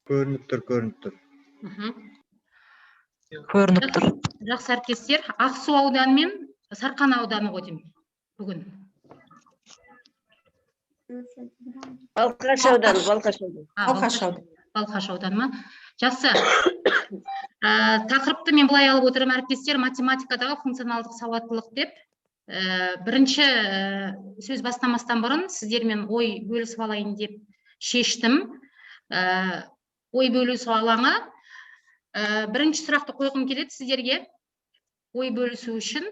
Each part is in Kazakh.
Көрініп тұр, көрініп тұр. Көрініп тұр. Жақсы, әріптестер. Ақсу ауданы мен Сарқан ауданы ғой деймін бүгін. Балқаш ауданы, Балқаш ауданы. А, Балқаш ауданы. Балқаш ауданы ма? Жақсы. Тақырыпты мен былай алып отырмын, әріптестер, математикадағы функционалдық сауаттылық деп. Бірінші сөз бастамастан бұрын сіздермен ой бөлісіп алайын деп шештім. Ой бөлісу алаңы. Бірінші сұрақты қойғым келеді сіздерге ой бөлісу үшін.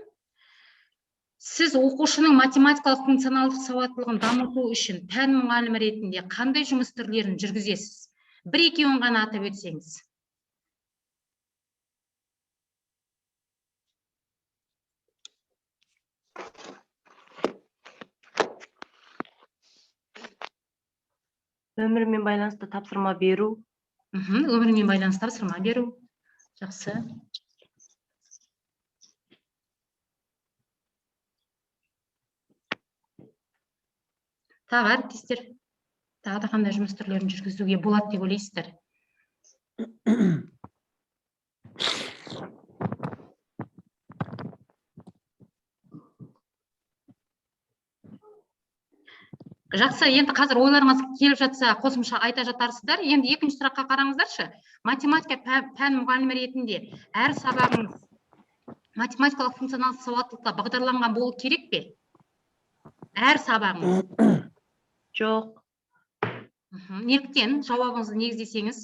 Сіз оқушының математикалық функционалдық сауаттылығын дамыту үшін пән мұғалімі ретінде қандай жұмыс түрлерін жүргізесіз? Бір екеуін ғана атап өтсеңіз. Өмірмен байланысты тапсырма беру. Өмірмен байланысты тапсырма беру. Жақсы. Тағы, әріптестер, тағы да қандай жұмыс түрлерін жүргізуге болады деп ойлайсыздар? Жақсы, енді қазір ойларыңыз келіп жатса, қосымша айта жатарсыздар. Енді екінші сұраққа қараңыздаршы. Математика пән мұғалімі ретінде әр сабағыңыз математикалық функционалдық сауаттылыққа бағдарланған болу керек пе? Әр сабағыңыз. Жоқ. Неліктен, жауабыңызды негіздесеңіз?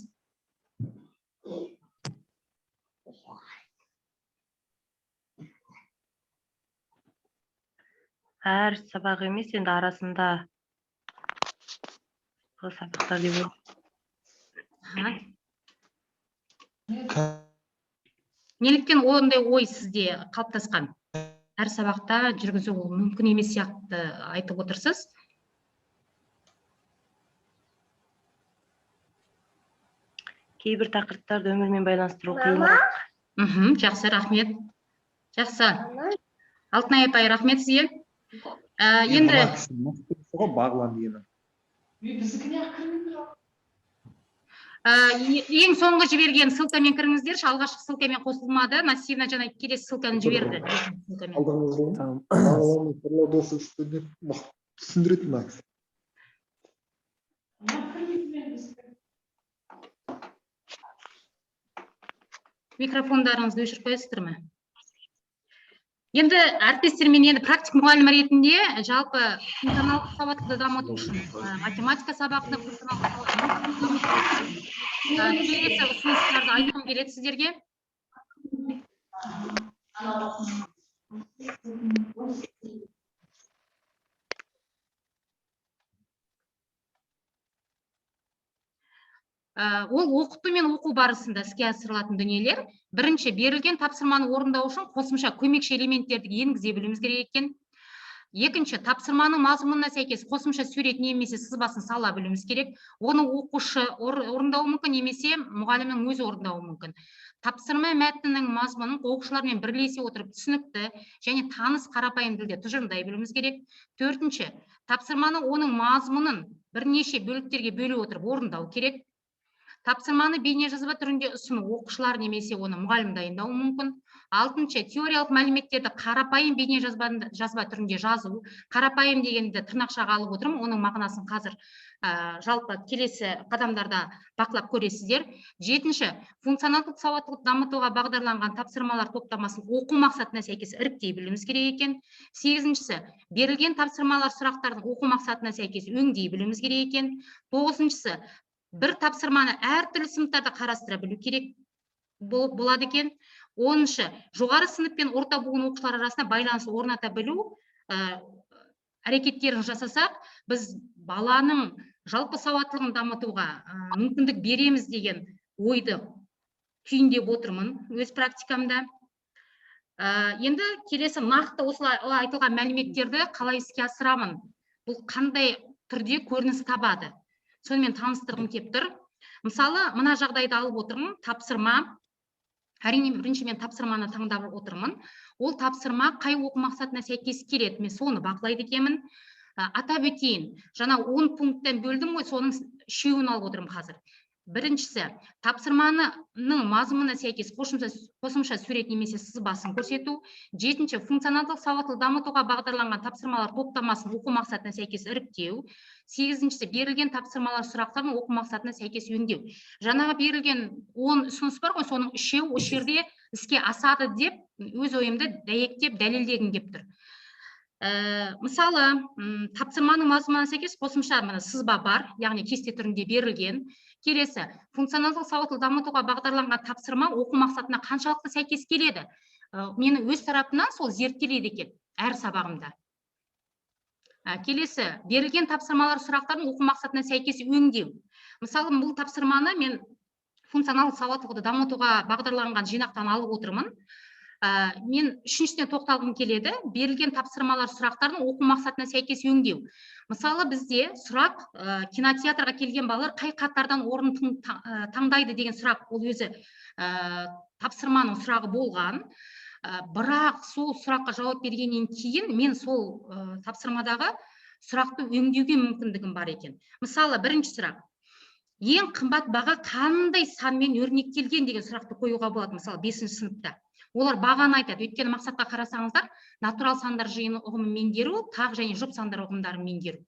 Әр сабақ емес, енді арасында сабақтар деп ойлаймын. Неліктен ондай ой сізде қалыптасқан? Әр сабақта жүргізу ол мүмкін емес сияқты айтып отырсыз. Кейбір тақырыптарды өмірмен байланыстыру қиынырақ. Жақсы, рахмет. Жақсы. Алтынай апай, рахмет сізге. Енді Мына кісі мықты кісі ғой, Бағлан дегені. Ең соңғы жіберген ссылкамен кіріңіздерші, алғашқы ссылкамен қосылмады. Насибна жаңа келесі ссылканы жіберді. Ссылкамен. Алдыңғы жылы Бағланның Нұрлы досы үстінде мықты түсіндіреді мына кісі. Микрофондарыңызды өшіріп қоясыздар ма? Енді, әріптестер, мен енді практик мұғалім ретінде жалпы функционалдық сауаттылықты дамыту үшін, математика сабағында функционалдық сауаттылықты дамыту үшін, келесі ұсыныстарды айтқым келеді сіздерге. Ол оқыту мен оқу барысында іске асырылатын дүниелер. Бірінші, берілген тапсырманы орындау үшін қосымша көмекші элементтерді енгізе білуіміз керек екен. Екінші, тапсырманың мазмұнына сәйкес қосымша сурет немесе сызбасын сала білуіміз керек. Оны оқушы орындауы мүмкін немесе мұғалімнің өзі орындауы мүмкін. Тапсырма мәтінінің мазмұнын оқушылармен бірлесе отырып түсінікті және таныс қарапайым тілде тұжырымдай білуіміз керек. Төртінші, тапсырманы оның мазмұнын бірнеше бөліктерге бөле отырып орындау керек. Тапсырманы бейне жазба түрінде ұсыну оқушылар немесе оны мұғалім дайындауы мүмкін. Алтыншы, теориялық мәліметтерді қарапайым бейне жазба түрінде жазу. Қарапайым дегенді тырнақшаға алып отырмын, оның мағынасын қазір, жалпы келесі қадамдарда бақылап көресіздер. Жетінші, функционалдық сауаттылықты дамытуға бағдарланған тапсырмалар топтамасын оқу мақсатына сәйкес іріктей білуіміз керек екен. Сегізіншісі, берілген тапсырмалар сұрақтардың оқу мақсатына сәйкес өңдей білуіміз керек екен. Тоғызыншысы, бір тапсырманы әртүрлі сыныптарда қарастыра білу керек болады екен. Оныншы, жоғары сынып пен орта буын оқушылар арасында байланыс орната білу, әрекеттерін жасасақ, біз баланың жалпы сауаттылығын дамытуға, мүмкіндік береміз деген ойды түйіндеп отырмын өз практикамда. Енді келесі нақты осылай айтылған мәліметтерді қалай іске асырамын, бұл қандай түрде көрініс табады, сонымен таныстырғым келіп тұр. Мысалы, мына жағдайды алып отырмын, тапсырма. Әрине, бірінші мен тапсырманы таңдап отырмын. Ол тапсырма қай оқу мақсатына сәйкес келеді, мен соны бақылайды екенмін. Атап өтейін, жаңа 10 пункттен бөлдім ғой, соның үшеуін алып отырмын қазір. Біріншісі, тапсырманың мазмұнына сәйкес қосымша сурет немесе сызбасын көрсету. Жетінші, функционалдық сауаттылық дамытуға бағдарланған тапсырмалар топтамасын оқу мақсатына сәйкес іріктеу. Сегізіншісі, берілген тапсырмалар сұрақтарын оқу мақсатына сәйкес өңдеу. Жаңағы берілген 10 ұсыныс бар ғой, соның үшеуі осы жерде іске асады деп өз ойымды дәйектеп, дәлелдегім келіп тұр. Мысалы, тапсырманың мазмұнына сәйкес қосымша мына сызба бар, яғни кесте түрінде берілген. Келесі, функционалдық сауаттылық дамытуға бағдарланған тапсырма оқу мақсатына қаншалықты сәйкес келеді? Мені өз тарапымнан сол зерттеледі екен әр сабағымда. Келесі, берілген тапсырмалар сұрақтарын оқу мақсатына сәйкес өңдеу. Мысалы, бұл тапсырманы мен функционалдық сауаттылықты дамытуға бағдарланған жинақтан алып отырмын. Мен үшіншісіне тоқталғым келеді. Берілген тапсырмалар сұрақтарын оқу мақсатына сәйкес өңдеу. Мысалы, бізде сұрақ, кинотеатрға келген балалар қай қатардан орын таңдайды деген сұрақ, ол өзі тапсырманың сұрағы болған. Бірақ сол сұраққа жауап бергеннен кейін мен сол тапсырмадағы сұрақты өңдеуге мүмкіндігім бар екен. Мысалы, бірінші сұрақ. Ең қымбат баға қандай санмен өрнектелген деген сұрақты қоюға болады, мысалы, 5 сыныпта. Олар бағаны айтады, өйткені мақсатқа қарасаңыздар, натурал сандар жиыны ұғымын меңгеру, тақ және жұп сандар ұғымдарын меңгеру.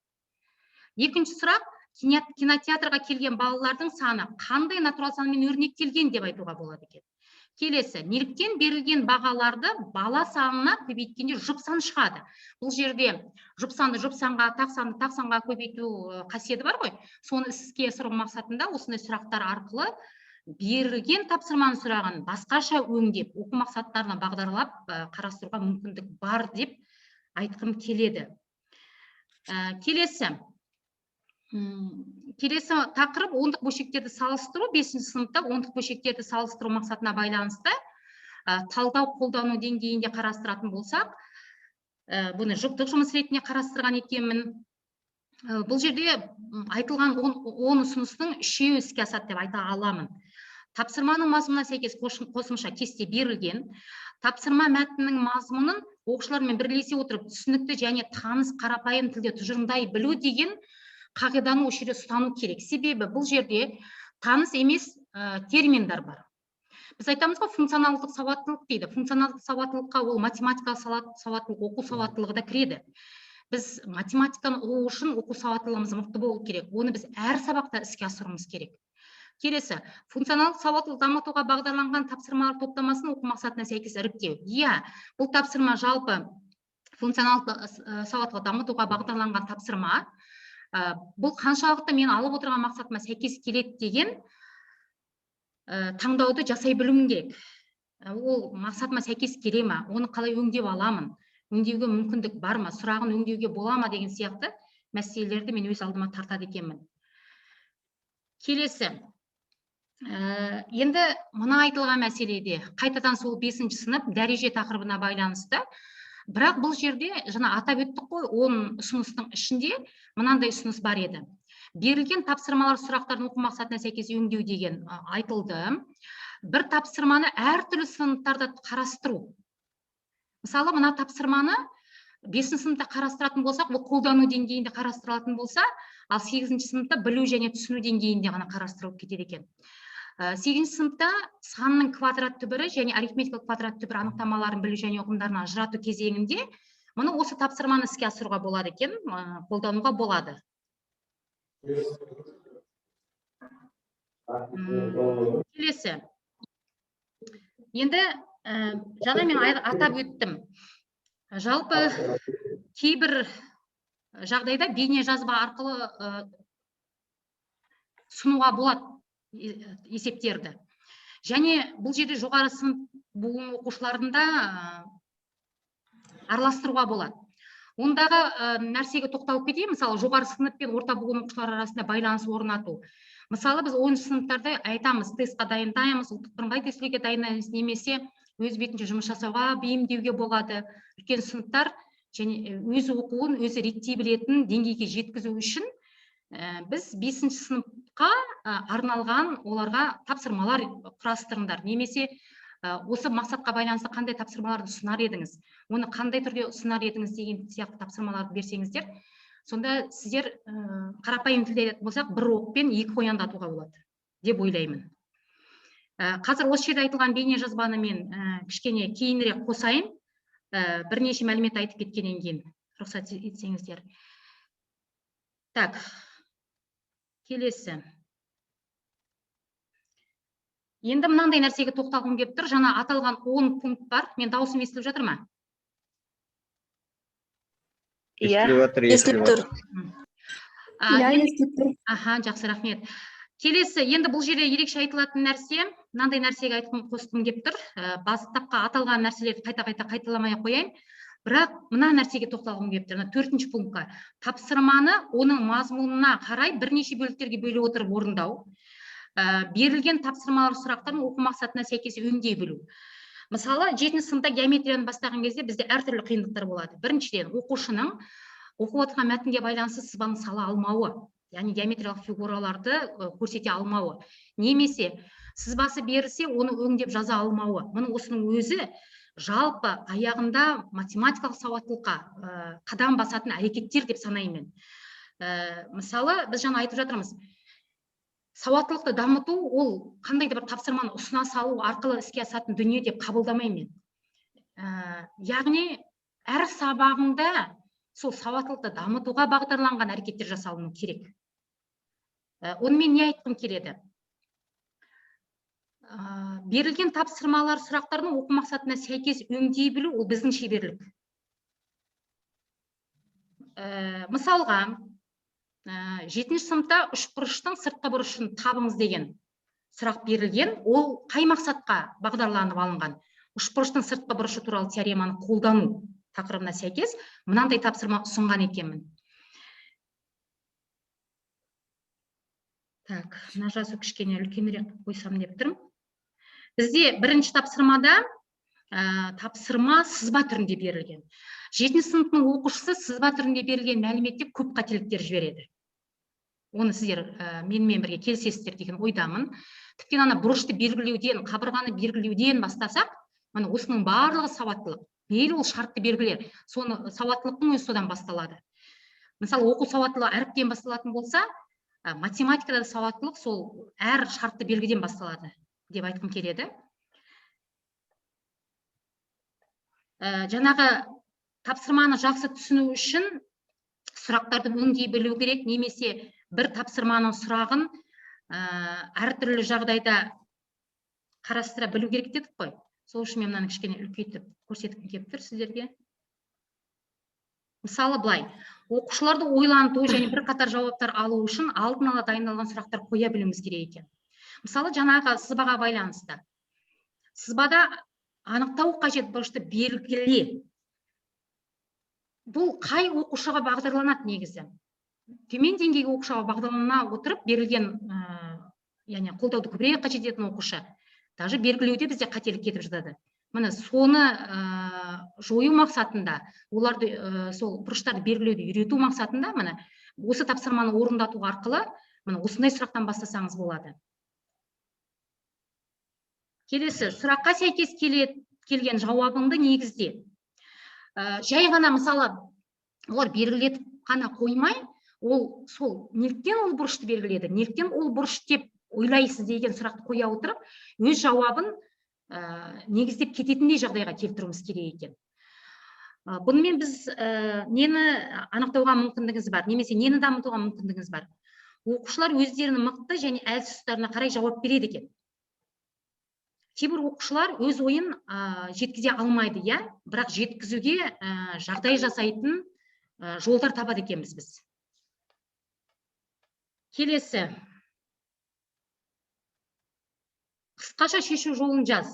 Екінші сұрақ, кинотеатрға келген балалардың саны қандай натурал санмен өрнектелген деп айтуға болады екен. Келесі, неліктен берілген бағаларды бала санына көбейткенде жұп сан шығады. Бұл жерде жұп санды жұп санға, тақ санды тақ санға көбейту қасиеті бар ғой. Соны іске асыру мақсатында осындай сұрақтар арқылы берілген тапсырманың сұрағын басқаша өңдеп, оқу мақсаттарына бағдарлап, қарастыруға мүмкіндік бар деп айтқым келеді. Келесі. Келесі тақырып ондық бөлшектерді салыстыру. 5 сыныпта ондық бөлшектерді салыстыру мақсатына байланысты, талдау қолдану деңгейінде қарастыратын болсақ, бұны жұптық жұмыс ретінде қарастырған екенмін. Бұл жерде айтылған он ұсыныстың үшеуі іске асады деп айта аламын. Тапсырманың мазмұнына сәйкес қосымша кесте берілген. Тапсырма мәтінінің мазмұнын оқушылармен бірлесе отырып түсінікті және таныс қарапайым тілде тұжырымдай білу деген қағиданы осы жерде ұстану керек. Себебі бұл жерде таныс емес терминдер бар. Біз айтамыз ғой, функционалдық сауаттылық дейді. Функционалдық сауаттылыққа ол математикалық сауаттылық, оқу сауаттылығы да кіреді. Біз математиканы ұғу үшін оқу сауаттылығымыз мықты болу керек. Оны біз әр сабақта іске асыруымыз керек. Келесі, функционалдық сауаттылық дамытуға бағдарланған тапсырмалар топтамасын оқу мақсатына сәйкес іріктеу. Иә, бұл тапсырма жалпы функционалдық сауаттылық дамытуға бағдарланған тапсырма. Бұл қаншалықты мен алып отырған мақсатыма сәйкес келеді деген таңдауды жасай білуім керек. Ол мақсатыма сәйкес келе ма, оны қалай өңдеп аламын, өңдеуге мүмкіндік бар ма, сұрағын өңдеуге бола ма деген сияқты мәселелерді мен өз алдыма тартады екенмін. Келесі. Енді мына айтылған мәселеде қайтадан сол 5 сынып дәреже тақырыбына байланысты. Бірақ бұл жерде жаңа атап өттік қой, 10 ұсыныстың ішінде мынандай ұсыныс бар еді. Берілген тапсырмалар сұрақтарын оқу мақсатына сәйкес өңдеу деген айтылды. Бір тапсырманы әртүрлі сыныптарда қарастыру. Мысалы, мына тапсырманы 5 сыныпта қарастыратын болсақ, бұл қолдану деңгейінде қарастырылатын болса, ал 8 сыныпта білу және түсіну деңгейінде ғана қарастырылып кетеді екен. 8 сыныпта санның квадрат түбірі және арифметикалық квадрат түбірі анықтамаларын білу және ұғымдарын ажырату кезеңінде мұны осы тапсырманы іске асыруға болады екен, қолдануға болады. Келесі. Енді жаңа мен атап өттім. Жалпы кейбір жағдайда бейне жазба арқылы ұсынуға болады есептерді. Және бұл жерде жоғары сынып буын оқушыларында араластыруға болады. Ондағы нәрсеге тоқталып кетейін, мысалы, жоғары сынып пен орта буын оқушылары арасында байланыс орнату. Мысалы, біз 10 сыныптарда айтамыз, тестқа дайындаймыз, ұлттық бірыңғай тестілеуге дайындаймыз, немесе өз бетінше жұмыс жасауға бейімдеуге болады. Үлкен сыныптар және өз оқуын өзі реттей білетін деңгейге жеткізу үшін біз 5 сыныпқа арналған оларға тапсырмалар құрастырыңдар, немесе осы мақсатқа байланысты қандай тапсырмаларды ұсынар едіңіз, оны қандай түрде ұсынар едіңіз деген сияқты тапсырмаларды берсеңіздер, сонда сіздер қарапайым тілде айтатын болсақ, бір оқпен екі қоянды атуға болады. деп ойлаймын. Қазір осы жерде айтылған бейне жазбаны мен кішкене кейінірек қосайын. Бірнеше мәлімет айтып кеткеннен кейін рұқсат етсеңіздер. Так, келесі. Енді мынандай нәрсеге тоқталғым келіп тұр. Жаңа аталған 10 пункт бар. Мен дауысым естіліп жатыр ма? Иә. Естіліп жатыр, Естіліп естіліп тұр. жатыр. Иә, енді естіліп тұр. Аха, жақсы, рахмет. Келесі, енді бұл жерде ерекше айтылатын нәрсе, мынандай нәрсеге айтқым қосқым келіп тұр. Бастапқы аталған нәрселерді қайта-қайта қайталамай ақ қояйын. Бірақ мына нәрсеге тоқталғым келіп тұр. Мына төртінші пунктқа. Тапсырманы оның мазмұнына қарай бірнеше бөліктерге бөле отырып орындау. Берілген тапсырмалар сұрақтарын оқу мақсатына сәйкес өңдей білу. Мысалы, жетінші сыныпта геометрияны бастаған кезде бізде әртүрлі қиындықтар болады. Біріншіден, оқушының оқып отырған мәтінге байланысты сызбаны сала алмауы, яғни геометриялық фигураларды көрсете алмауы, немесе сызбасы берілсе, оны өңдеп жаза алмауы. Мұның осының өзі жалпы аяғында математикалық сауаттылыққа қадам басатын әрекеттер деп санаймын мен. Мысалы, біз жаңа айтып жатырмыз, сауаттылықты дамыту ол қандай да бір тапсырманы ұсына салу арқылы іске асатын дүние деп қабылдамаймын мен. Яғни әр сабағында сол сауаттылықты дамытуға бағдарланған әрекеттер жасалыну керек. Онымен не айтқым келеді? Берілген тапсырмалар сұрақтарын оқу мақсатына сәйкес өңдей білу ол біздің шеберлік. Мысалға, жетінші сыныпта үшбұрыштың сыртқы бұрышын табыңыз деген сұрақ берілген. Ол қай мақсатқа бағдарланып алынған? Үшбұрыштың сыртқы бұрышы туралы теореманы қолдану тақырыбына сәйкес мынандай тапсырма ұсынған екенмін. Так, мына жазу кішкене үлкенірек қойсам деп тұрмын. Бізде бірінші тапсырмада тапсырма сызба түрінде берілген. Жетінші сыныптың оқушысы сызба түрінде берілген мәліметте көп қателіктер жібереді. Оны сіздер менімен бірге келісесіздер деген ойдамын. Тіптен ана бұрышты белгілеуден, қабырғаны белгілеуден бастасақ, міне осының барлығы сауаттылық. Мейлі ол шартты белгілер, соны сауаттылықтың өзі содан басталады. Мысалы, оқу сауаттылығы әріптен басталатын болса, математикада да сауаттылық сол әр шартты белгіден басталады деп айтқым келеді. Жаңағы тапсырманы жақсы түсіну үшін сұрақтарды өңдей білу керек, немесе бір тапсырманың сұрағын әртүрлі жағдайда қарастыра білу керек дедік қой. Сол үшін мен мынаны кішкене үлкейтіп көрсеткім келіп тұр сіздерге. Мысалы былай, оқушыларды ойланту және бірқатар жауаптар алу үшін алдын ала дайындалған сұрақтар қоя білуіміз керек екен. Мысалы, жаңағы сызбаға байланысты. Сызбада анықтау қажет бұрышты белгіле. Бұл қай оқушыға бағдарланады негізі? Төмен деңгейгі оқушыға бағдарлана отырып берілген, яғни қолдауды көбірек қажет ететін оқушы, даже белгілеуде бізде қателік кетіп жатады. Міне соны жою мақсатында, оларды сол бұрыштарды белгілеуді үйрету мақсатында, міне осы тапсырманы орындату арқылы міне осындай сұрақтан бастасаңыз болады. Келесі сұраққа сәйкес келген жауабыңды негізде. Жай ғана мысалы олар белгілетіп қана қоймай, ол сол неліктен ол бұрышты белгіледі, неліктен ол бұрыш деп ойлайсыз деген сұрақты қоя отырып, өз жауабын негіздеп кететіндей жағдайға келтіруіміз керек екен. Бұнымен біз нені анықтауға мүмкіндігіміз бар, немесе нені дамытуға мүмкіндігіміз бар? Оқушылар өздерінің мықты және әлсіз тұстарына қарай жауап береді екен. Кейбір оқушылар өз ойын жеткізе алмайды, иә, бірақ жеткізуге жағдай жасайтын жолдар табады екенбіз біз. Келесі. Қысқаша шешу жолын жаз.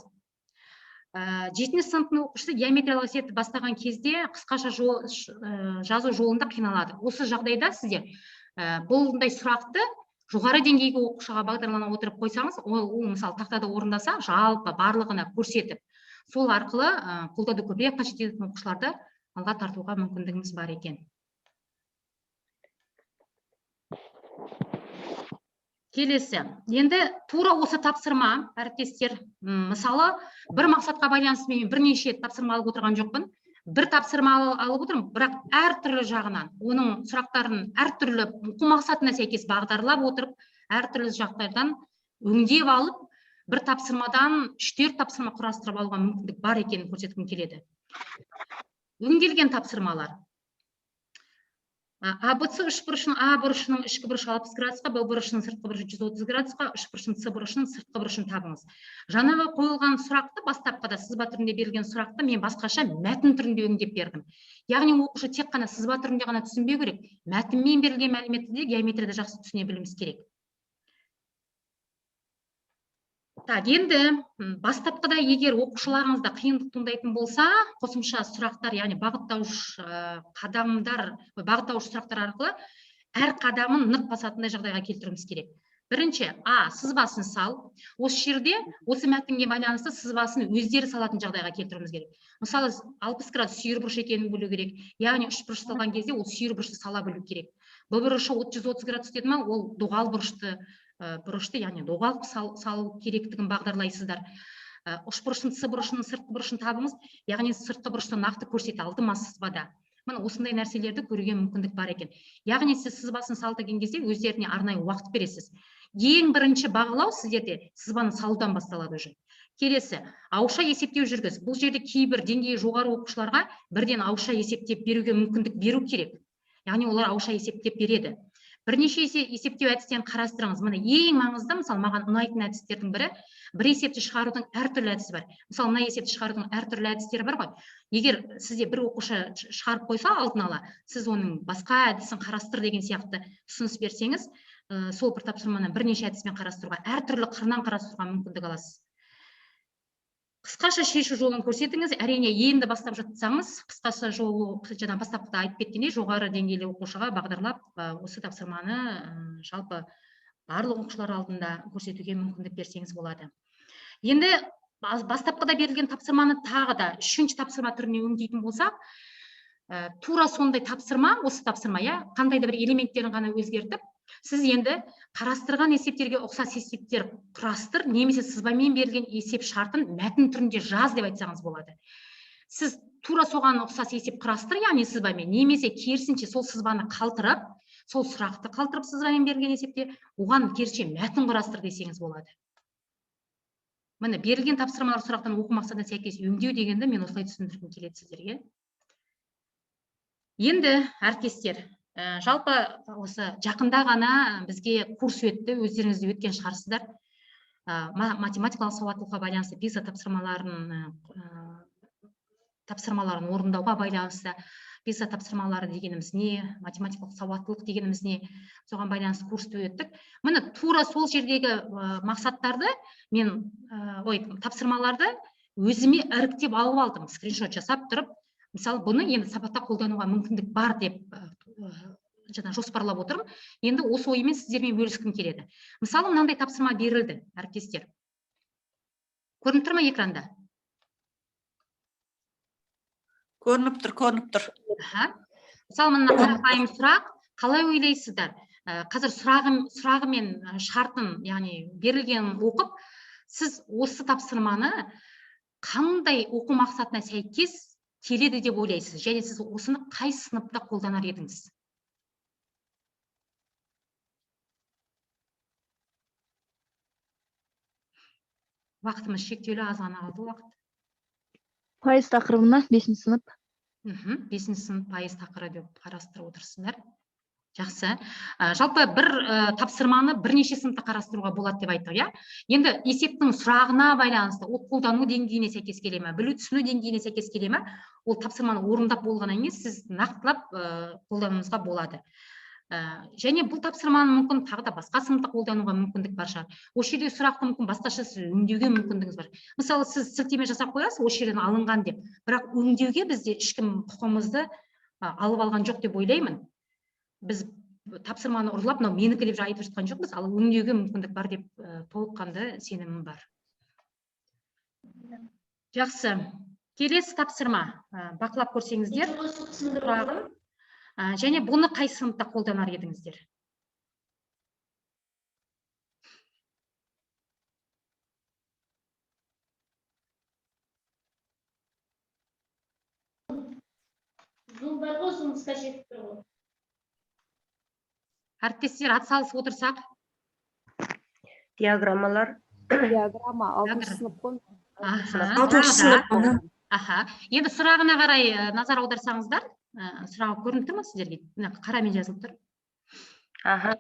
Жетінші сыныптың оқушысы геометриялық есепті бастаған кезде қысқаша жазу жолында қиналады. Осы жағдайда сіздер бұндай сұрақты жоғары деңгейгі оқушыға бағдарлана отырып қойсаңыз, ол мысалы тақтада орындаса, жалпы барлығына көрсетіп, сол арқылы қолдауды көбірек қажет ететін оқушыларды алға тартуға мүмкіндігіміз бар екен. Келесі. Енді тура осы тапсырма, әріптестер, мысалы, бір мақсатқа байланысты мен бірнеше тапсырма алып отырған жоқпын. Бір тапсырма алып отырмын, бірақ әртүрлі жағынан, оның сұрақтарын әртүрлі оқу мақсатына сәйкес бағдарлап отырып, әртүрлі жақтардан Өңдеп алып, бір тапсырмадан 3-4 тапсырма құрастырып алуға мүмкіндік бар екенін көрсеткім келеді. Өңделген тапсырмалар. АБЦ үшбұрышының А бұрышының ішкі бұрышы 60 градусқа, Б бұрышының сыртқы бұрышы 130 градусқа, үшбұрыштың С бұрышының сыртқы бұрышын табыңыз. Жаңағы қойылған сұрақты, бастапқыда сызба түрінде берілген сұрақты мен басқаша мәтін түрінде өңдеп бердім. Яғни оқушы тек қана сызба түрінде ғана түсінбеу керек, мәтінмен берілген мәліметті де геометрияда жақсы түсіне білуіміз керек. Так, енді бастапқыда егер оқушыларыңызда қиындық туындайтын болса, қосымша сұрақтар, яғни бағыттауыш қадамдар, бағыттауыш сұрақтар арқылы әр қадамын нық басатындай жағдайға келтіруіміз керек. Бірінші, А, сызбасын сал. Осы жерде осы мәтінге байланысты сызбасын өздері салатын жағдайға келтіруіміз керек. Мысалы, 60 градус сүйір бұрыш екенін білу керек. Яғни үш бұрыш салған кезде ол сүйір бұрышты сала білу керек. Б бұрышы 130 градус деді ма, ол доғал бұрышты, яғни доғал салу керектігін бағдарлайсыздар. Үшбұрыштың С бұрышының сыртқы бұрышын табыңыз, яғни сыртқы бұрышты нақты көрсете алды ма сызбада. Міне осындай нәрселерді көруге мүмкіндік бар екен. Яғни сіз сызбасын сал деген кезде өздеріне арнайы уақыт бересіз. Ең бірінші бағалау сіздерде сызбаны салудан басталады уже. Келесі, ауызша есептеу жүргіз. Бұл жерде кейбір деңгейі жоғары оқушыларға бірден ауызша есептеп беруге мүмкіндік беру керек. Яғни олар ауызша есептеп береді. Бірнеше есептеу әдістерін қарастырыңыз. Міне ең маңызды, мысалы, маған ұнайтын әдістердің бірі, бір есепті шығарудың әртүрлі әдісі бар. Мысалы, мына есепті шығарудың әртүрлі әдістері бар ғой. Егер сізде бір оқушы шығарып қойса алдын ала, сіз оның басқа әдісін қарастыр деген сияқты ұсыныс берсеңіз, сол бір тапсырманы бірнеше әдіспен қарастыруға, әртүрлі қырынан қарастыруға мүмкіндік аласыз. Қысқаша шешу жолын көрсетіңіз. Әрине, енді бастап жатсаңыз, қысқаша жолы, жаңа бастапқыда айтып кеткендей, жоғары деңгейлі оқушыға бағдарлап, осы тапсырманы, жалпы барлық оқушылар алдында көрсетуге мүмкіндік берсеңіз болады. Енді бастапқыда берілген тапсырманы тағы да үшінші тапсырма түріне өңдейтін болсақ, тура сондай тапсырма, осы тапсырма, иә, қандай да бір элементтерін ғана өзгертіп, сіз енді қарастырған есептерге ұқсас есептер құрастыр, немесе сызбамен берілген есеп шартын мәтін түрінде жаз деп айтсаңыз болады. Сіз тура соған ұқсас есеп құрастыр, яғни сызбамен, немесе керісінше сол сызбаны қалдырып, сол сұрақты қалдырып сызбамен берілген есепте, оған керісінше мәтін құрастыр десеңіз болады. Міне, берілген тапсырмалар сұрақтан оқу мақсатына сәйкес өңдеу дегенді мен осылай түсіндіргім келеді сіздерге. Енді, әріптестер, жалпы осы жақында ғана бізге курс өтті, өздеріңіз де өткен шығарсыздар. Математикалық сауаттылыққа байланысты PISA тапсырмаларын орындауға байланысты PISA тапсырмалары дегеніміз не, математикалық сауаттылық дегеніміз не, соған байланысты курсты өттік. Міне, тура сол жердегі, мақсаттарды мен, ой, тапсырмаларды өзіме іріктеп алып алдым, скриншот жасап тұрып. Мысалы, бұны енді сабақта қолдануға мүмкіндік бар деп, жаңа жоспарлап отырмын. Енді осы оймен сіздермен бөліскім келеді. Мысалы, мынандай тапсырма берілді, әріптестер. Көрініп тұр ма экранда? Көрініп тұр, көрініп тұр. Аха. Мысалы, мына қарапайым сұрақ, қалай ойлайсыздар? Қазір сұрағы мен шартын, яғни берілгенін оқып, сіз осы тапсырманы қандай оқу мақсатына сәйкес келеді деп ойлайсыз? Және сіз осыны қай сыныпта қолданар едіңіз? Уақытымыз шектеулі, аз ғана қалды уақыт. Пайыз тақырыбына 5 сынып. 5 сынып пайыз тақырыбы деп қарастырып отырсыздар. Жақсы. Жалпы бір, тапсырманы бірнеше сыныпта қарастыруға болады деп айттық, иә? Енді есептің сұрағына байланысты, ол қолдану деңгейіне сәйкес келе ме, білу түсіну деңгейіне сәйкес келе ме, ол тапсырманы орындап болғаннан кейін сіз нақтылап, қолдануыңызға болады. Және бұл тапсырманы мүмкін тағы да басқа сыныпта қолдануға мүмкіндік бар шығар. Осы жерде сұрақты мүмкін басқаша сіз өңдеуге мүмкіндігіңіз бар. Мысалы, сіз сілтеме жасап қоясыз, осы жерден алынған деп. Бірақ өңдеуге бізде ешкім құқығымызды, алып алған жоқ деп ойлаймын. Біз тапсырманы ұрлап, мынау менікі деп айтып жатқан жоқпыз, ал өңдеуге мүмкіндік бар деп, толыққанды сенімім бар. Жақсы. Келесі тапсырма. Бақылап көрсеңіздер. Сұрағын. Және бұны қай сыныпта қолданар едіңіздер? Зум бар ғой, зум скачать етіп тұр ғой. Әріптестер, атсалысып отырсақ. Диаграммалар. Диаграмма алтыншы Диаграмма. Сынып қой. Аха, Алтыншы тағы да. сынып. Аха, енді сұрағына қарай назар аударсаңыздар, сұрағы көрініп тұр ма сіздерге? Мына қарамен жазылып тұр. Аха.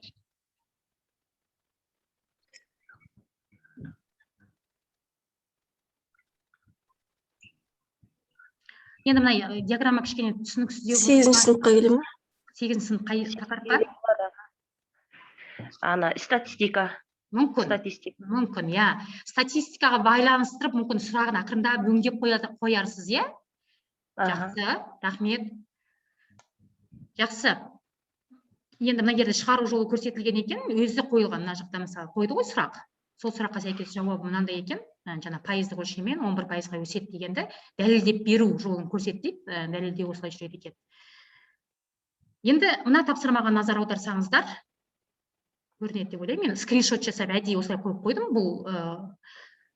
Енді мына диаграмма кішкене түсініксіздеу болып Сегізінші тұрған. Сыныпқа келе ма? Сегізінші сынып қай тақырыпқа? Ана статистика. Мүмкін. Статистика. Мүмкін, иә. Статистикаға байланыстырып, мүмкін сұрағын ақырындап өңдеп қоярсыз, иә? Аха. Жақсы, рахмет. Жақсы. Енді мына жерде шығару жолы көрсетілген екен, өзі қойылған мына жақта, мысалы, қойды ғой сұрақ. Сол сұраққа сәйкес жауабы мынандай екен. Жаңа пайыздық өлшеммен 11%-ға өседі дегенді дәлелдеп беру жолын көрсет дейді, дәлелдеу осылай жүреді екен. Енді мына тапсырмаға назар аударсаңыздар, көрінеді деп ойлаймын. Мен скриншот жасап әдейі осылай қойып қойдым. Бұл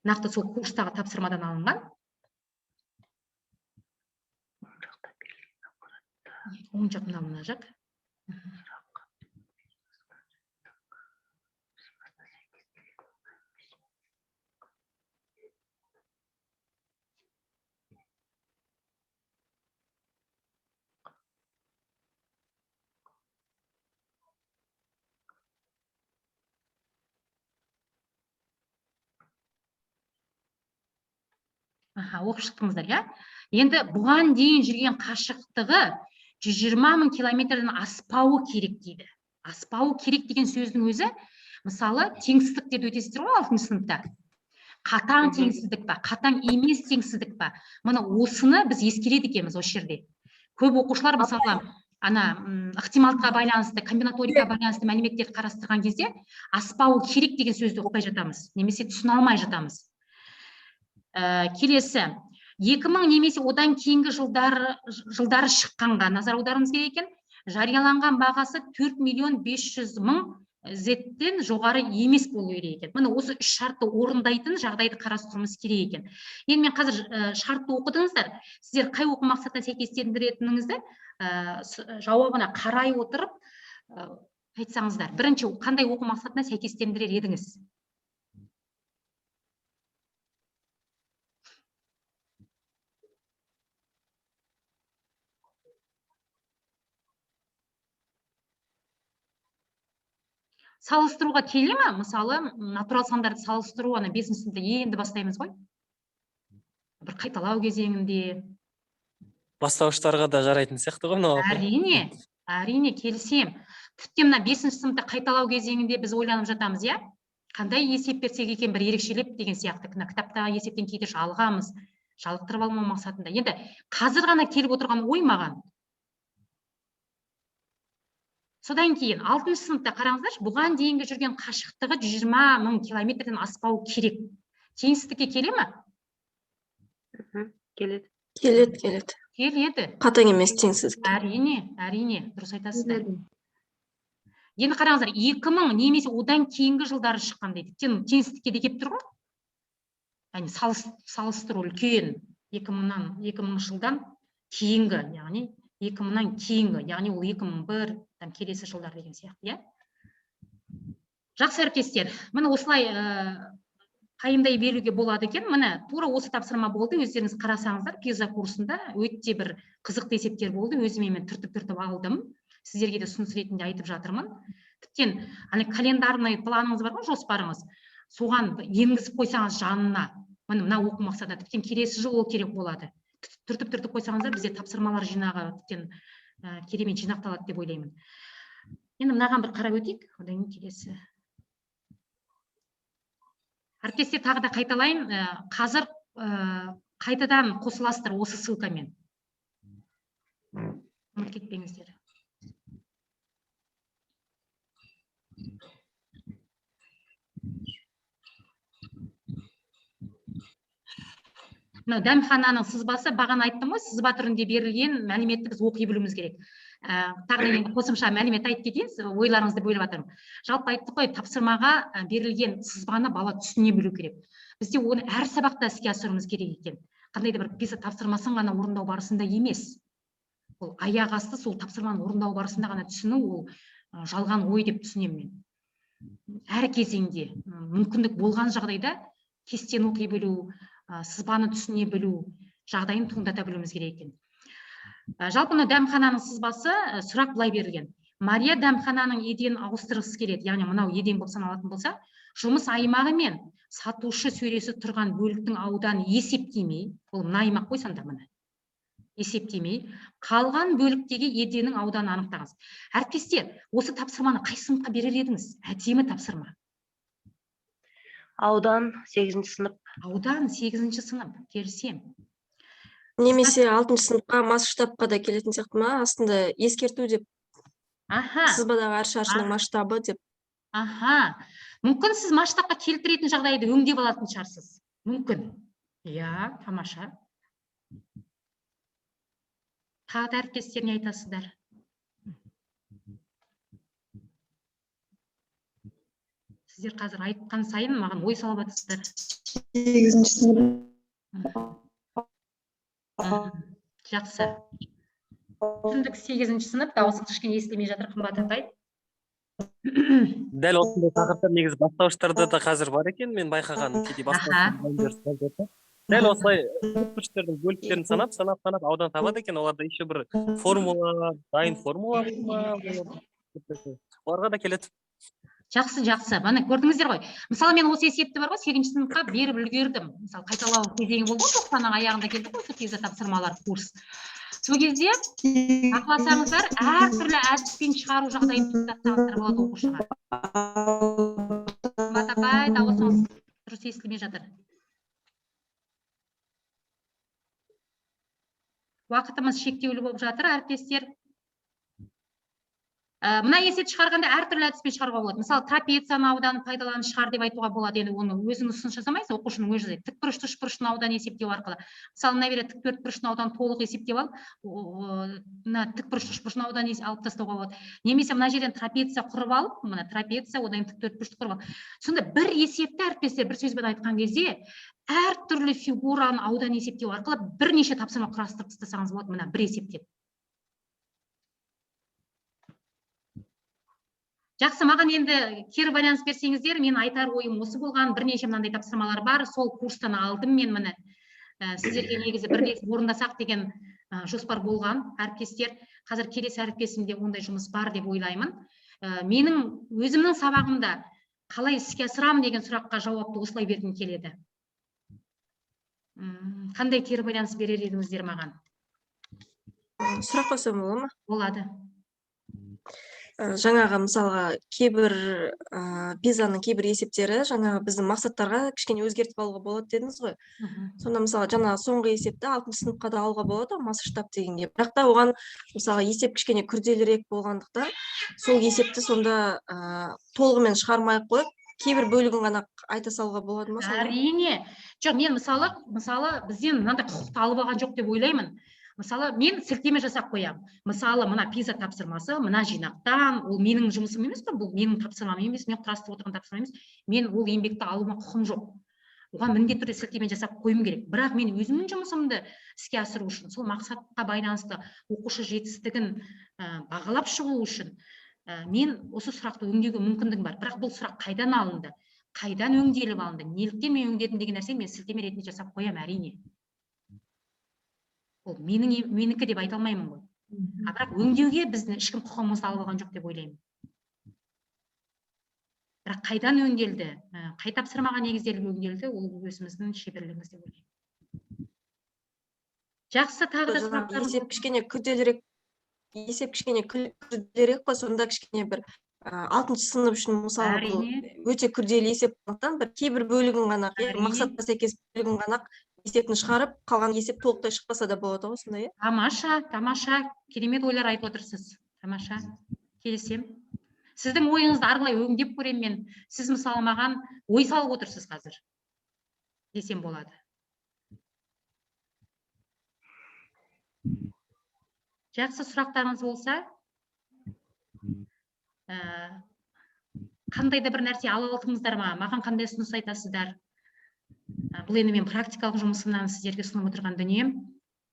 нақты сол курстағы тапсырмадан алынған. Оң жақ, мынау мына жақ. Аха, оқып шықтыңыздар, иә? Енді бұған дейін жүрген қашықтығы 120 000 километрден аспауы керек дейді. Аспауы керек деген сөздің өзі, мысалы, теңсіздік деп өтесіздер ғой алтыншы сыныпта. Қатаң теңсіздік па, қатаң емес теңсіздік па? Міне, осыны біз ескереді екенбіз осы жерде. Көп оқушылар, мысалы, ана, ықтималдыққа байланысты, комбинаторикаға байланысты мәліметтерді қарастырған кезде аспауы керек деген сөзді ұқпай жатамыз, немесе түсіне алмай жатамыз. Келесі, 2000 немесе одан кейінгі жылдары шыққанға назар аударуымыз керек екен. Жарияланған бағасы 4 500 000 зеттен жоғары емес болу керек екен. Міне, осы үш шартты орындайтын жағдайды қарастыруымыз керек екен. Енді мен қазір шартты оқыдыңыздар, сіздер қай оқу мақсатына сәйкестендіретініңізді жауабына қарай отырып айтсаңыздар. Бірінші, қандай оқу мақсатына сәйкестендірер едіңіз? Салыстыруға келе ме? Мысалы, натурал сандарды салыстыру, ана бесінші сыныпта енді бастаймыз ғой. Бір қайталау кезеңінде. Бастауыштарға да жарайтын сияқты ғой мынау апай. Әрине, әрине, келісемін. Тіптен мына бесінші сыныпта қайталау кезеңінде біз ойланып жатамыз, иә? Қандай есеп берсек екен бір ерекшелеп деген сияқты. Мына кітаптағы есептен кейде жалығамыз, жалықтырып алмау мақсатында. Енді қазір ғана келіп отырған ой маған. Содан кейін алтыншы сыныпта қараңыздаршы, бұған дейінгі жүрген қашықтығы 120 000 километрден аспау керек. Теңсіздікке келе ме? Келеді. Келеді, келеді. Келеді. Қатаң емес теңсіздік. Әрине, әрине, дұрыс айтасыздар. Енді қараңыздар, 2000 немесе одан кейінгі жылдары шыққан дейді. Теңсіздікке де келіп тұр ғой. Яғни салыстыру үлкен екі мыңыншы жылдан кейінгі, яғни екі мыңнан кейінгі, яғни ол екі мың бір, там келесі жылдар деген сияқты, иә? Жақсы, әріптестер, міне осылай пайымдай беруге болады екен. Міне тура осы тапсырма болды, өздеріңіз қарасаңыздар, ПИЗА курсында өте бір қызықты есептер болды, өзіме мен түртіп-түртіп алдым. Сіздерге де ұсыныс ретінде айтып жатырмын. Тіптен, ана календарный планыңыз бар ғой, жоспарыңыз, соған енгізіп қойсаңыз жанына, міне мына оқу мақсатына, тіптен келесі жылы ол керек болады. Түртіп-түртіп қойсаңыздар, бізде тапсырмалар жинағы тіптен керемет жинақталады деп ойлаймын. Енді мынаған бір қарап өтейік, одан кейін келесі. Әріптестер, тағы да қайталайын, қазір қайтадан қосыласыздар осы ссылкамен. Ұмытып кетпеңіздер. Мынау дәмхананың сызбасы, бағана айттым ғой, сызба түрінде берілген мәліметті біз оқи білуіміз керек. Тағы да енді қосымша мәлімет айтып кетейін, ойларыңызды бөліп жатырмын. Жалпы айттық қой, тапсырмаға берілген сызбаны бала түсіне білу керек. Бізде оны әр сабақта іске асыруымыз керек екен. Қандай да бір ПИЗА тапсырмасын ғана орындау барысында емес. Ол аяқ асты сол тапсырманы орындау барысында ғана түсіну, ол жалған ой деп түсінемін мен. Әр кезеңде мүмкіндік болған жағдайда кестені оқи білу, сызбаны түсіне білу жағдайын туындата білуіміз керек екен. Жалпы мына дәмхананың сызбасы, сұрақ былай берілген. Мария дәмхананың еденін ауыстырғысы келеді, яғни мынау еден болып саналатын болса, жұмыс аймағы мен сатушы сөресі тұрған бөліктің ауданын есептемей, ол мына аймақ қой сонда міне, есептемей, қалған бөліктегі еденнің ауданын анықтаңыз. Әріптестер, осы тапсырманы қай сыныпқа берер едіңіз? Әдемі тапсырма. Аудан 8-ші сынып. Аудан 8-ші сынып, келісемін. Немесе 6-шы сыныпқа масштабқа да келетін сияқты ма? Астында ескерту деп. Аха. Сызбадағы әр шаршының масштабы деп. Аха. Мүмкін сіз масштабқа келтіретін жағдайды өңдеп алатын шығарсыз. Мүмкін. Иә, тамаша. Тағы да әріптестер не айтасыздар? Сіздер қазір айтқан сайын маған ой салып жатырсыздар. 8-ші сынып. Жақсы. Түсіндік, 8-ші сынып, дауысыңыз кішкене естілмей жатыр, Қымбат апай. Дәл осындай тақырыптар негізі бастауыштарда да қазір бар екен, мен байқағаным, кейде бастауыштар мұғалімдер сұрап жатса, дәл осылай төртбұрыштердің бөліктерін санап, санап, санап аудан табады екен. Оларда еще бір формула, дайын формула бар ма? Оларға да келеді. Жақсы, жақсы. Міне көрдіңіздер ғой. Мысалы, мен осы есепті бар ғой, 8-ші сыныпқа беріп үлгердім. Мысалы, қайталау кезеңі болды ғой, тоқсанның аяғында келді ғой осы пиза тапсырмалар курс. Сол кезде бақыласаңыздар, әртүрлі әдіспен шығару жағдайын туындатсаңыздар болады оқушыға. Қымбат апай, дауысыңыз дұрыс естілмей жатыр. Уақытымыз шектеулі болып жатыр, әріптестер. Мына есепті шығарғанда әртүрлі әдіспен шығаруға болады. Мысалы, трапецияны ауданын пайдаланып шығар деп айтуға болады. Енді оны өзіңіз ұсыныс жасамайсыз, оқушының өзі жасайды. Тік бұрышты үш бұрыштың ауданын есептеу арқылы. Мысалы, мына жерде тік төрт бұрыштың ауданын толық есептеп алып, мына тік бұрышты үш бұрыштың ауданын алып тастауға болады. Немесе мына жерден трапеция құрып алып, мына трапеция, одан кейін тік төрт бұрышты құрып алып. Сонда бір есепті әріптестер бір сөзбен айтқан кезде әртүрлі фигураның ауданын есептеу арқылы бірнеше тапсырма құрастырып тастасаңыз болады мына бір есептен. Жақсы, маған енді кері байланыс берсеңіздер, мен айтар ойым осы болған, бірнеше мынандай тапсырмалар бар, сол курстан алдым мен міне. Сіздерге негізі бірлесіп орындасақ деген жоспар болған әріптестер. Қазір келесі әріптесімде ондай жұмыс бар деп ойлаймын. Менің өзімнің сабағымда қалай іске асырамын деген сұраққа жауапты осылай бергім келеді. Қандай кері байланыс берер едіңіздер маған? Сұрақ қойсам бола ма? Болады. Жаңағы мысалға кейбір пизаның кейбір есептері жаңағы біздің мақсаттарға кішкене өзгертіп алуға болады дедіңіз ғой. Сонда мысалы жаңағы соңғы есепті 6 сыныпқа да алуға болады ғой, масштаб дегенге. Бірақ та оған мысалға есеп кішкене күрделірек болғандықтан сол есепті сонда толығымен шығармай ақ қойып кейбір бөлігін ғана айта салуға болады ма сонда? Әрине. Жоқ, мен мысалы бізден мынандай құқықты алып алған жоқ деп ойлаймын. Мысалы, мен сілтеме жасап қоямын. Мысалы, мына пиза тапсырмасы, мына жинақтан, ол менің жұмысым емес қой, бұл менің тапсырмам емес, мен құрастырып отырған тапсырма емес. Мен ол еңбекті алуыма құқым жоқ. Оған міндетті түрде сілтеме жасап қоюым керек. Бірақ мен өзімнің жұмысымды іске асыру үшін, сол мақсатқа байланысты оқушы жетістігін бағалап шығу үшін мен осы сұрақты өңдеуге мүмкіндігім бар. Бірақ бұл сұрақ қайдан алынды, қайдан өңделіп алынды, неліктен мен өңдедім деген нәрсені мен сілтеме ретінде жасап қоямын әрине. Ол менікі деп айта алмаймын ғой. А бірақ өңдеуге біздің ешкім құқығымызды алып алған жоқ деп ойлаймын. Бірақ қайдан өңделді, қай тапсырмаға негізделіп өңделді, ол өзіміздің шеберлігіміз деп ойлаймын. Жақсы, тағы да Жаңағы сұрақтарыңыз есеп кішкене күрделірек, есеп кішкене күрделірек қой, сонда кішкене бір 6 сынып үшін мысалы бұл өте күрделі есеп болғандықтан бір кейбір бөлігін ғана, мақсатқа сәйкес бөлігін ғана есепті шығарып, қалған есеп толықтай шықпаса да болады ғой сонда, иә? Тамаша, тамаша, керемет ойлар айтып отырсыз. Тамаша, келісемін. Сіздің ойыңызды ары қарай өңдеп көремін мен. Сіз мысалы маған ой салып отырсыз қазір десем болады. Жақсы, сұрақтарыңыз болса, қандай да бір нәрсе ала алдыңыздар ма? Маған қандай ұсыныс айтасыздар? Бұл енді мен практикалық жұмысымнан сіздерге ұсынып отырған дүнием.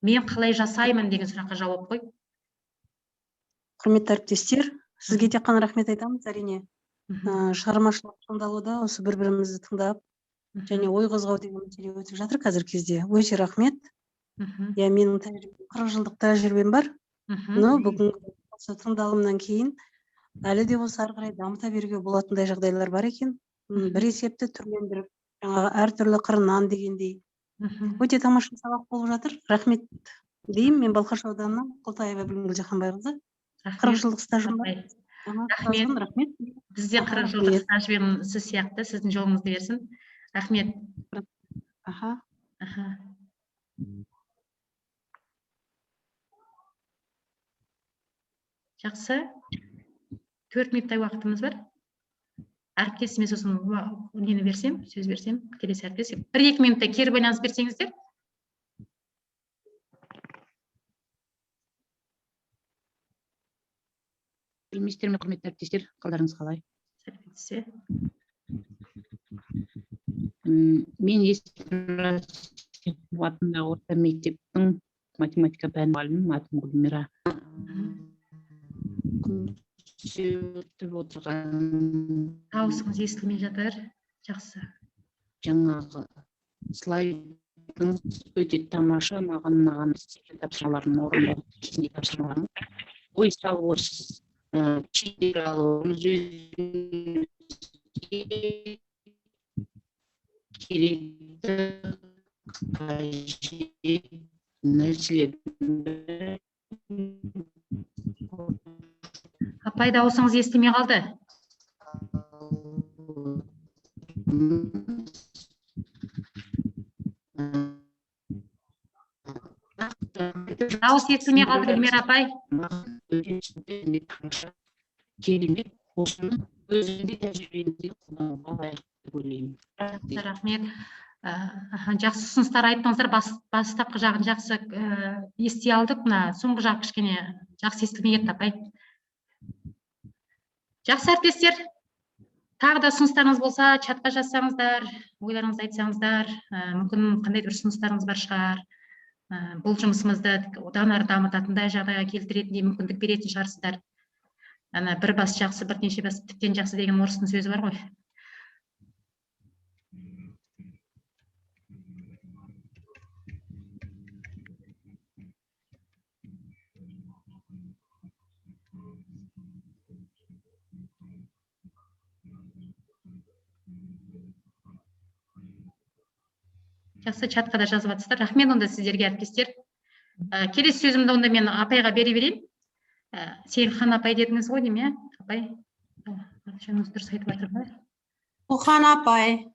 Мен қалай жасаймын деген сұраққа жауап қой. Құрметті әріптестер, сізге тек қана рахмет айтамыз, әрине. Шығармашылық тыңдалуда осы бір бірімізді тыңдап және ой қозғау деген мәселе өтіп жатыр қазіргі кезде. Өте рахмет. Иә, менің тәжірибем, 40 жылдық тәжірибем бар. Но бүгінгі осы тыңдалымнан кейін әлі де болса ары қарай дамыта беруге болатындай жағдайлар бар екен. Бір есепті түрлендіріп, жаңағы әртүрлі қырынан дегендей. Өте тамаша сабақ болып жатыр. Рахмет деймін. Мен Балқаш ауданынан Құлтаева Білімгүл Жаһанбайқызы. 40 жылдық стажым бар. Рахмет. Рахмет. Рахмет. Бізде 40 жылдық стажбен сіз сияқты, сіздің жолыңызды берсін. Рахмет. Аха. Аха. Жақсы. 4 минуттай уақытымыз бар. Әріптесіме сосын нені берсем, сөз берсем, келесі әріптес. 1-2 минуттай кері байланыс берсеңіздер. Білмейсіздер ме, құрметті әріптестер, қалдарыңыз қалай? Сәлеметсіз. Мен атындағы орта мектептің математика пәні мұғалімі, атым Гүлмира. Өтіп отырған Дауысыңыз естілмей жатыр. Жақсы. Жаңағы слайдыңыз өте тамаша, маған ұнаған тапсырмаларын орындау кезінде тапсырмаларын ой салып отырсыз. Алуымыз өзімізге керекті қажет нәрселердің. Апай, дауысыңыз естілмей қалды. Дауыс естілмей қалды, Гүлмира апай. Керемет, осыны өзімде тәжірибемде қолдануға лайық деп ойлаймын. Жақсы, рахмет. Жақсы ұсыныстар айттыңыздар. Бастапқы жағын жақсы ести алдық. Мына соңғы жағы кішкене жақсы естілмей кетті, апай. Жақсы, әріптестер, тағы да ұсыныстарыңыз болса, чатқа жазсаңыздар, ойларыңызды айтсаңыздар, мүмкін қандай бір ұсыныстарыңыз бар шығар. Бұл жұмысымызды одан ары дамытатындай жағдайға келтіретіндей мүмкіндік беретін шығарсыздар. Ана бір бас жақсы, бірнеше бас тіптен жақсы деген орыстың сөзі бар ғой. Жақсы, чатқа да жазып жатсыздар. Рахмет онда сіздерге, әріптестер. Келесі сөзімді онда мен апайға бере берейін. Сейілхан апай дедіңіз ғой деймін, иә? Апай, аты-жөніңізді дұрыс айтып жатырмын ба? Сұлухан апай.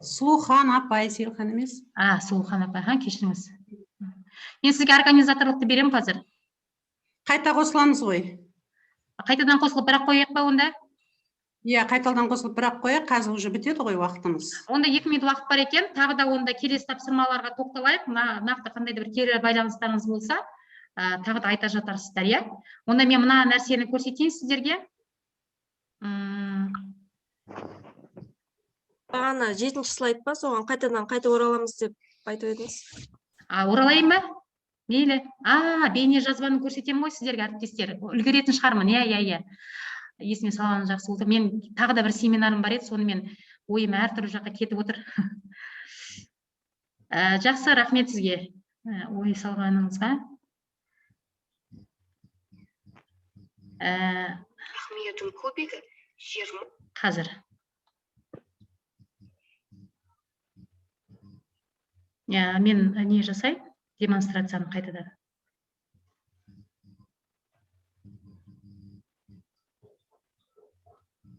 Сұлухан апай, Сейілхан емес. Сұлухан апай, кешіріңіз. Мен сізге организаторлықты беремін қазір. Қайта қосыламыз ғой. Қайтадан қосылып бірақ қояйық па онда? Иә, қайтадан қосылып бірақ қояйық, қазір уже бітеді ғой уақытымыз. Онда 2 минут уақыт бар екен, тағы да онда келесі тапсырмаларға тоқталайық. Нақты қандай да бір кері байланыстарыңыз болса, тағы да айта жатарсыздар, иә? Онда мен мына нәрсені көрсетейін сіздерге. Бағана 7-ші слайд па, соған қайтадан қайта ораламыз деп айтып едіңіз. Оралайын ба? Мейлі. Бейне жазбаны көрсетемін ғой сіздерге, әріптестер. Үлгеретін шығармын, иә, иә, иә. Есіме салғаны жақсы болды. Мен тағы да бір семинарым бар еді, сонымен ойым әртүрлі жаққа кетіп отыр. Жақсы, рахмет сізге, ой салғаныңызға. Қазір. Мен не жасайын? Демонстрацияны қайтадан.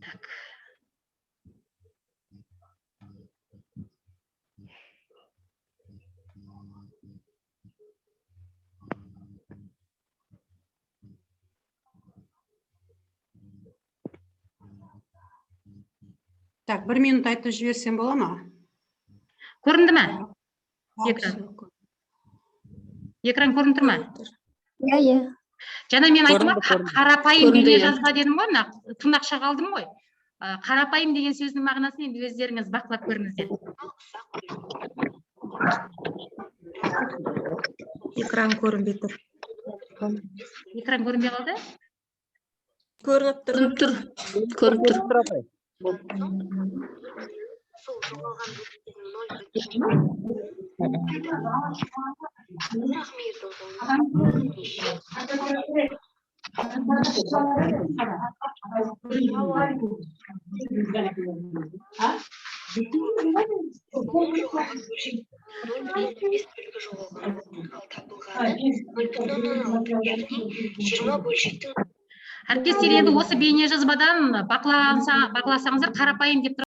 Так. Так, 1 минут айтып жіберсем бола ма? Көрінді ме? Экран. Экран көрініп тұр ма? Иә, иә. Жаңа мен айттым ғой, Көрінді, көрінді. қарапайым Көрінді, бейне иә. жазба дедім ғой, мына тырнақша қалдым ғой. Қарапайым деген сөздің мағынасын енді өздеріңіз бақылап көріңіздер. Экран көрінбей тұр. Экран көрінбей қалды? Көрініп тұр. Көрініп тұр. Көрініп тұр. Тұр, апай. Сол жоғалған бөлшектердің 0,1 бірақ Мейірдің қолынан неше жоғалған бөлшек 0,5 бөлігі жоғалған, ал табылғаны 0,6, яғни 20 бөлшектің Әріптестер, енді осы бейне жазбадан бақыласаңыздар, қарапайым деп.